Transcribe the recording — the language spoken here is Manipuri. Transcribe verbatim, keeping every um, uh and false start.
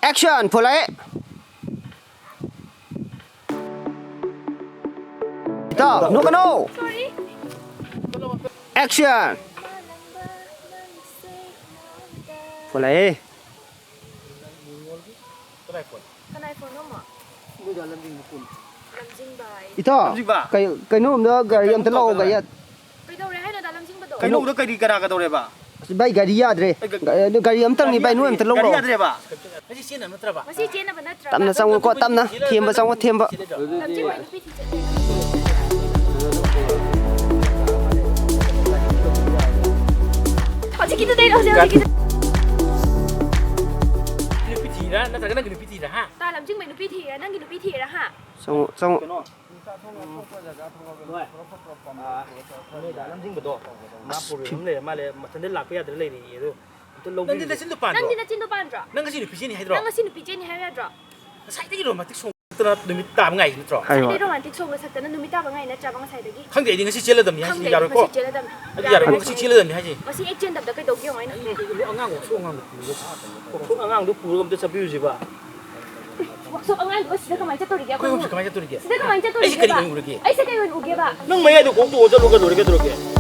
Action! ꯐꯣꯟ ꯂꯥꯛꯑꯦ꯫ ꯏꯇꯥꯎ, ꯅꯣꯛꯀꯅꯣ꯫ Action! ꯐꯣꯟ ꯂꯥꯛꯑꯦ꯫ ꯀꯅꯥꯏ ꯐꯣꯟꯅꯣ ꯑꯃ? ꯂꯝꯖꯤꯡꯕ ꯍꯥꯏ꯫ ꯏꯇꯥꯎ, ꯂꯝꯖꯤꯡꯕ꯫ ꯀꯩ-, ꯀꯩꯅꯣꯝꯗ ꯒꯥꯔꯤ ꯑꯝꯇ ꯂꯥꯛꯑꯣ, ꯒꯥꯔꯤ ꯌꯥ-, ꯀꯩꯗꯧꯔꯦ ꯍꯥꯏꯅꯣ, ꯗꯥ ꯂꯝꯖꯤꯡꯕꯗꯣ? ꯀꯩꯅꯣꯗ ꯀꯔꯤ, ꯀꯅꯥ ꯀꯩꯗꯧꯔꯦꯕ? ꯑꯁ, ꯚꯥꯏ, ꯒꯥꯔꯤ ꯌꯥꯗ꯭ꯔꯦ꯫ ꯑꯩ ꯒ-, ꯒꯥ-, ꯑꯗꯨ ꯒꯥꯔꯤ ꯑꯝꯇꯪꯅꯤ, ꯚꯥꯏ, ꯅꯣꯏ ꯑꯝꯇ ꯒꯥꯔꯤ ꯂꯧꯔꯣ꯫ ꯌꯥꯗ꯭ꯔꯦꯕ? ꯉꯁꯤ ꯆꯦꯟꯅꯕ ꯅꯠꯇ꯭ꯔꯕ? ꯉꯁꯤ ꯆꯦꯟꯅꯕ ꯅꯠꯇ꯭ꯔꯕ? ꯇꯞꯅ ꯆꯪꯉꯨꯀꯣ, ꯇꯞꯅ꯫ ꯊꯦꯝꯕ ꯆꯪꯉꯣ, ꯊꯦꯝꯕ꯫ ꯂꯝꯖꯤꯡꯕ ꯅꯨꯄꯤ ꯊꯤ ꯆꯠꯁꯦ꯫ ꯍꯧꯖꯤꯛꯀꯤꯗꯨꯗꯩꯔꯣ, ꯍꯧꯖꯤꯛ, ꯍꯧꯖꯤꯛꯀꯤꯗꯨ-, ꯅꯨꯄꯤ ꯊꯤꯔꯥ? ꯅꯠꯇ꯭ꯔꯒ ꯅꯪꯒꯤ ꯅꯨꯄꯤ ꯊꯤꯔꯥ, ꯍꯥ? ꯇꯥ, ꯂꯝꯖꯤꯡꯕꯩ ꯅꯨꯄꯤ ꯊꯤꯔꯥ? ꯅꯪꯒꯤ ꯅꯨꯄꯤ ꯊꯤꯔꯥ, ꯍꯥ? ꯆꯪꯉꯣ, ꯆꯪꯉꯣ꯫ ꯀꯩꯅꯣ? ꯍꯣꯏ꯫ ꯑꯥ, ꯅꯣꯏꯗ ꯂꯝꯖꯤꯡꯕꯗꯣ, ꯃꯥ ꯑꯁ, problem ꯐꯤ- ꯑꯃ ꯂꯩꯔ ꯃꯥꯜꯂꯦ, ꯃꯊꯟꯇ ꯂꯥꯛꯄ ꯌꯥꯗꯅ ꯂꯩꯔꯦꯌꯦ, ꯑꯗꯣ ꯑꯝꯇ ꯂꯧꯕꯤꯌꯨ꯫ ꯅꯪꯗꯤ ꯅꯆꯤꯟꯗꯣ ꯄꯥꯟꯗ꯭ꯔꯣ? ꯅꯪꯗꯤ ꯅꯆꯤꯟꯗꯣ ꯄꯥꯟꯗ꯭ꯔꯣ? ꯅꯪ ꯉꯁꯤ ꯅꯨꯄꯤ ꯆꯦꯟꯅꯤ ꯍꯥꯏꯗ꯭ꯔꯣ? ꯅꯪ ꯉꯁꯤ ꯅꯨꯄꯤ ꯆꯦꯟꯅꯤ ꯍꯥꯏꯕ ꯌꯥꯗ꯭ꯔꯣ? ꯉꯁꯥꯏꯗꯒꯤ romantic song ꯁꯛꯇꯅ ꯅꯨꯃꯤꯠ ꯇꯥꯕ ꯉꯥꯏꯔꯤ ꯅꯠꯇ꯭ꯔꯣ? ꯍꯥꯏꯌꯣ꯫ ꯉꯁꯥꯏꯗꯒꯤ romantic song ꯁꯛꯇꯅ ꯅꯨꯃꯤꯠ ꯇꯥꯕ ꯉꯥꯏ ꯅꯠꯇ꯭ꯔꯕ ꯉꯁꯥꯏꯗꯒꯤ? ꯈꯪꯗꯦ, ꯑꯩꯗꯤ ꯉꯁꯤ ꯆꯦꯜꯂꯗꯕꯅꯤ ꯍꯥꯏꯁꯤꯗꯤ ꯈꯪꯗꯦ, ꯑꯩꯗꯤ ꯌꯥꯔꯣꯏꯀꯣ? ꯉꯁꯤ ꯆꯦꯜꯂꯗꯕꯅꯤ꯫ ꯑꯩꯗꯤ ꯌꯥꯔꯣꯏꯀꯣ, ꯌꯥꯔꯣꯏ ꯉꯁꯤ ꯍꯥꯏꯁꯤꯅꯦ꯫ ꯆꯦꯜꯂꯗꯕꯅꯤ ꯍꯥꯏꯁꯤ꯫ ꯉꯁꯤ ꯍꯦꯛ ꯆꯦꯟꯗꯕꯗ ꯀꯩꯗꯧꯒꯦ ꯌꯦꯡꯉꯣ ꯑꯩꯅ꯫ ꯑꯩ ꯀꯩꯒꯨꯝꯕ ꯑꯉꯥꯡ ꯋꯥꯛꯁꯣꯞ ꯑꯉꯥꯡꯗꯣ ꯄꯨꯔꯒ, ꯋꯥꯛꯁꯣꯞ ꯑꯉꯥꯡꯗꯣ ꯄꯨꯔꯒ ꯑꯝꯇ ꯆꯠꯄꯤꯔꯨꯁꯤꯕ꯫ ꯋꯥꯛꯁꯣꯞ ꯑꯉꯥꯡꯗꯨꯒ ꯁꯤꯗ ꯀꯃꯥꯏꯅ ꯆꯠꯇꯣꯔꯤꯒꯦ? ꯑꯩꯈꯣꯏ ꯑꯍꯨꯝꯁꯦ ꯀꯃꯥꯏꯅ ꯆꯠꯇꯣꯔꯤꯒꯦ? ꯁꯤꯗ ꯀꯃꯥꯏꯅ ꯑꯩꯁꯦ ꯀꯔꯤ ꯆꯠꯇꯣꯔꯤꯒꯦꯕ? ꯑꯣꯏꯅ ꯎꯔꯒꯦ? ꯑꯩꯁꯦ ꯀꯩ ꯑꯣꯏꯅ ꯎꯒꯦꯕ? ꯅꯪ ꯃꯌꯥꯏꯗ ꯀꯣꯛ ꯇꯣꯛꯑ ꯆꯠꯂꯨ, ꯀꯩꯗꯧꯔꯒꯦ, ꯀꯩꯗꯧꯔꯒꯦ?